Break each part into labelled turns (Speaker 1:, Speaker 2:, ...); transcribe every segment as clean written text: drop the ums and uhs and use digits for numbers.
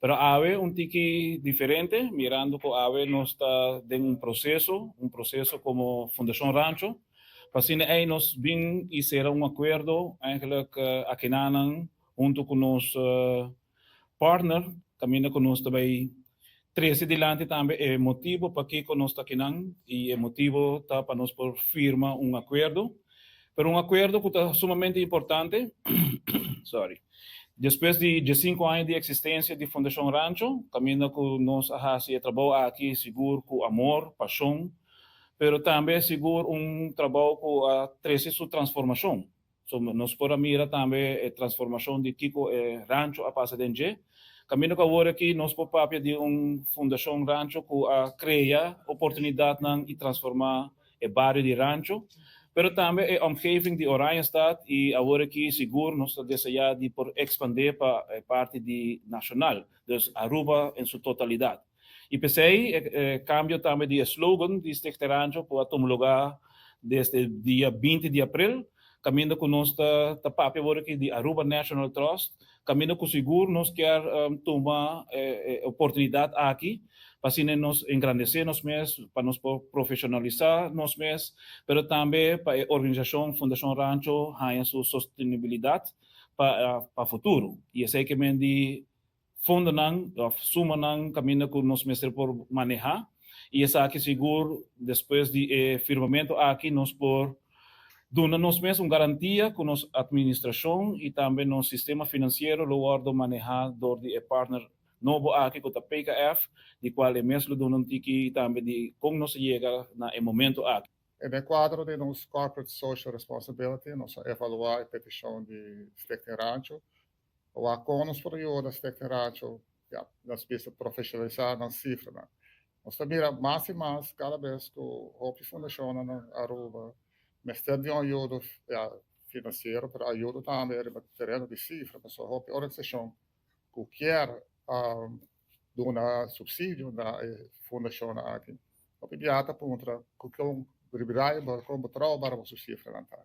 Speaker 1: Pero awe un tiki diferente, mirando ku awe nos ta den un proseso komo Fundashon Rancho. Pa asina ei nos bin i sera un akuerdo eigenlijk akinan huntu ku nos partner, kaminda ku nos tambe trese dilanti tambe e motibu pakiko nos ta akinan i e motibu ta pa nos por firma un akuerdo. Pero un akuerdo ku ta sumamente importante, sorry. Despues di 5 aña di eksistensia di Fundashon Rancho, kaminda ku nos a hasi e trabou aki sigur ku amor, pashon, pero tambe sigur un trabou ku a trese su transformashon. So, nos por mira tambe e transformashon di kiko e Rancho a pasa den. Kaminda ku awor aki nos por papia di un Fundashon Rancho ku a krea oportunidat i transformá e bario di Rancho, pero tambe e omgeving di Oranjestad i awor aki sigur nos ta deseá di por ekspandé pa parti di nashonal, dus Aruba den su totalidat. I p'esei, kambio tambe di slogan di Stichting Rancho ku a tuma lugá desde dia 20 di aprel, kaminda ku nos ta papia awor aki di Aruba National Trust, kaminda ku sigur nos ke tuma oportunidat aki pa nos engrandesé nos mes, pa nos profeshonalisá nos mes, pero tambe pa e organisashon Fundashon Rancho haña su sostenibilidat pa futuro. I esei ke men di fondonan, òf sumanan kaminda ku nos mester por manehá. I esaki sigur despues di firmamentu aki nos por duna nos mes un garantia ku nos administrashon i tambe nos sistema finansiero lo wòrdu manehá dor di e partner nobo aki ku ta PKF, di kual e mes lo duna un tiki tambe di kon nos a yega na e momento aki.
Speaker 2: Den kuadro di nos Corporate Social Responsibility, nos a evaluá e petishon di Stichting Rancho. Kon nos por yuda Stichting Rancho, ja, nos bisa profeshonalisá nan sifranan. Nos ta mira mas i mas kada bes ku hopi fundashon na Aruba mester di un ayudo, ja, finansiero, pero ayudo tambe riba tereno di sifra, pasobra hopi organisashon ku ke duna supsidio na fundashon aki. Hopi biaha ta puntra kon reliable, kon betrouwbaar bo sifranan ta.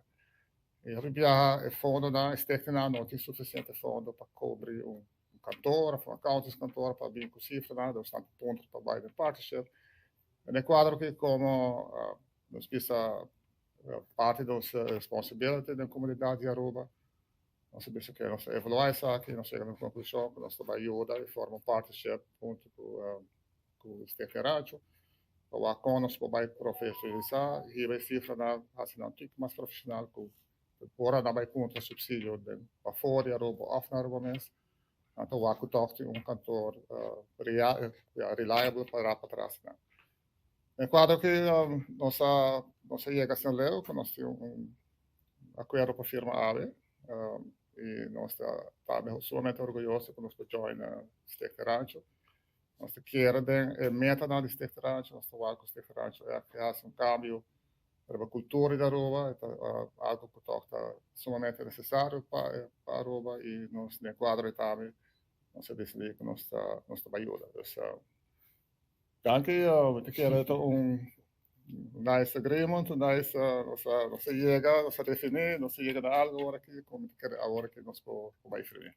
Speaker 2: I hopi biaha e fondonan, stichtingnan no tin sufisiente fondo pa kubri un kantoor òf un accountantskantoor pa bin ku sifranan, dus nan puntra pa bai den partnership. Den kuadro ku komo nos bisa parti di nos responsabilidad den komunidat di Aruba, nos bisa ku nos evaluá esaki, nos yega na konklushon ku nos ta bai yuda i forma un partnership huntu ku Stichting Rancho. Pa kon nos por bai profeshonalisá hiba e sifranan, hasi nan tiki mas profeshonal ku ora nan bai puntra supsidio den pafó di Aruba òf na Aruba mes. Anto wak ku tòg tin un kantoor reliable pa patras nan. Den kuadro ku nos a yega asina leu ku nos tin un akuerdo pa firma awe i nos ta tambe sumamente orguyoso ku nos por join Stichting Rancho. Nos ta kere den e metanan di Stichting Rancho, nos ta wak ku Stichting Rancho echt hasi un kambio riba kultura di Aruba, ta algu ku tòg ta sumamente nesesario pa Aruba i nos den kuadro tambe nos a disidí ku nos ta bai yuda. Dus danki, mi ta kere ta un nice agreement, un nice nos a yega, nos a definí, nos a yega na algu awor aki ku mi ta kere awor aki nos por bai firma.